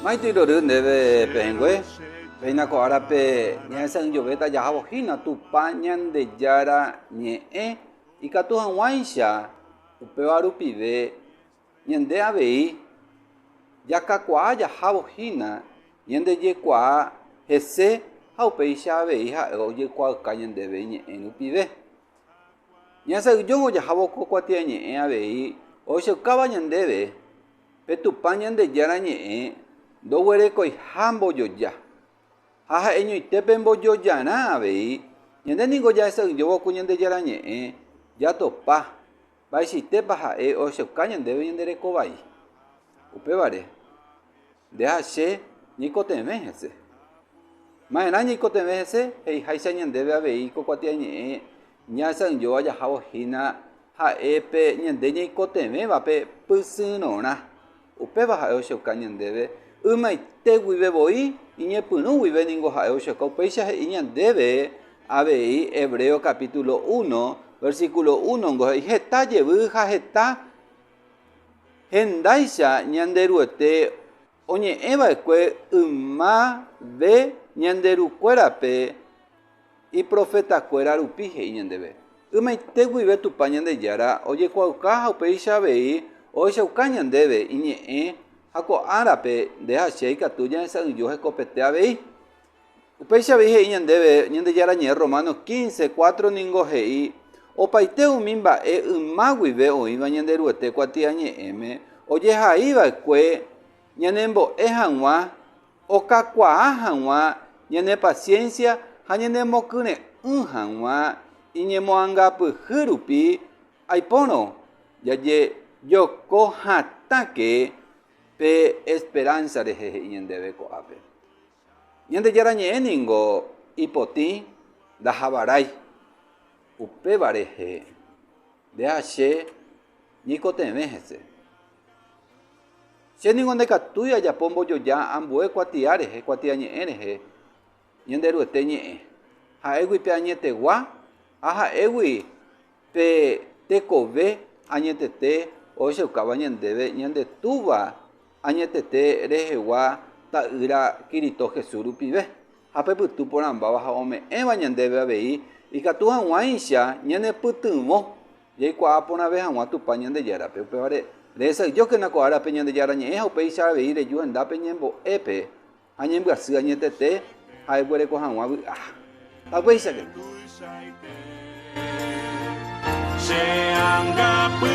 Maitei rory ndéve pehẽngue, péina ko árape ñahesa'ỹijovéta jahávo hína Tupã Ñandejára ñe'ẽ ikatu hag̃uáicha upéva rupive ñande avei jakakuaa jahávo hína ñandejekuaa hese ha upéicha avei ha'e ojekuaauka ñandéve ñe'ẽ rupive. Ñahesa'ỹijóvo jahávo ko kuatiañe'ẽ avei ohechaukáva ñandéve Pe Tupã Ñandejára ñe'ẽ ndoguerekoiha mbojoja, ha ha'eñoite pe mbojojarã avei, ñande ningo jahesa'ỹijóvo ku Ñandejára ñe'ẽ jatopa mba'eichaitépa ha'e ohechauka ñandéve ñande reko vai. Upévare, nde ha che ñaikotevẽ hese. Ma'erã ñaikotevẽ hese he'iháicha ñandéve avei ko kuatiañe'ẽ Ñahesa'ỹijóva jahávo hína ha'e pe ñande ñaikotevẽva pe pysyrõrã. Upéva ha'e ohechauka ñandéve ymaite guive voi, iñepyrũ guive ningo ha'e ohechauka. Upéicha he'i ñandéve avei Hebreo capítulo 1, versículo 1 ngo he'i heta jevy ha heta hendáicha Ñanderuete oñe'ẽ va'ekue ymave ñande rukuérape Iprofetakuéra rupi he'i ñandéve, Ymaite guive Tupã Ñandejára ojekuaauka ha upéicha avei ohechauka ñandéve iñe'ẽ ha ko árape nde ha che ikatu jahesa'ỹijo hekopete avei. Upéicha avei he'i ñandéve Ñandejára ñe'ẽ Romanos 15, 4 ningo he'i, Opaite umi mba'e yma guive oĩva Ñanderuete kuatiañe'ẽme ojehaiva'ekue ñanembo'e hag̃ua okakuaa hag̃ua ñane pasiénsia ha ñanemokyre'ỹ hag̃ua iñemoangapyhy rupi, aipórõ jajejoko hatãke pe esperánsa rehe he'i ñandéve ko'ápe. Ñandejára Ñe'ẽ ningo ipotĩ ndahavarái, upéva rehe nde ha che ñaikotevẽ hese. Che ningo ndaikatúi ajapo mbojoja ambue kuatia rehe, kuatiañe'ẽ rehe, Ñanderuete ñe'ẽ, ha'égui pe añetegua ha ha'égui pe tekove añetete ohechaukáva ñandéve ñande Túva añetete rehegua Ta'ýra Kirito Jesús rupive, ha pe Pytu Porãmbáva ha ome'ẽva ñandéve avei ikatu hag̃uáicha ñanepytyvõ Jaikuaa porãve hag̃ua Tupã Ñandejárape. Upévare, rehesa'ỹijókena ko árape Ñandejára ñe'ẽ ha upéicha avei reju hendápe ñembo'épe ha ñembyasy añetete ha eguereko hag̃ua vy'a. Ha upéichakena. Che angapy.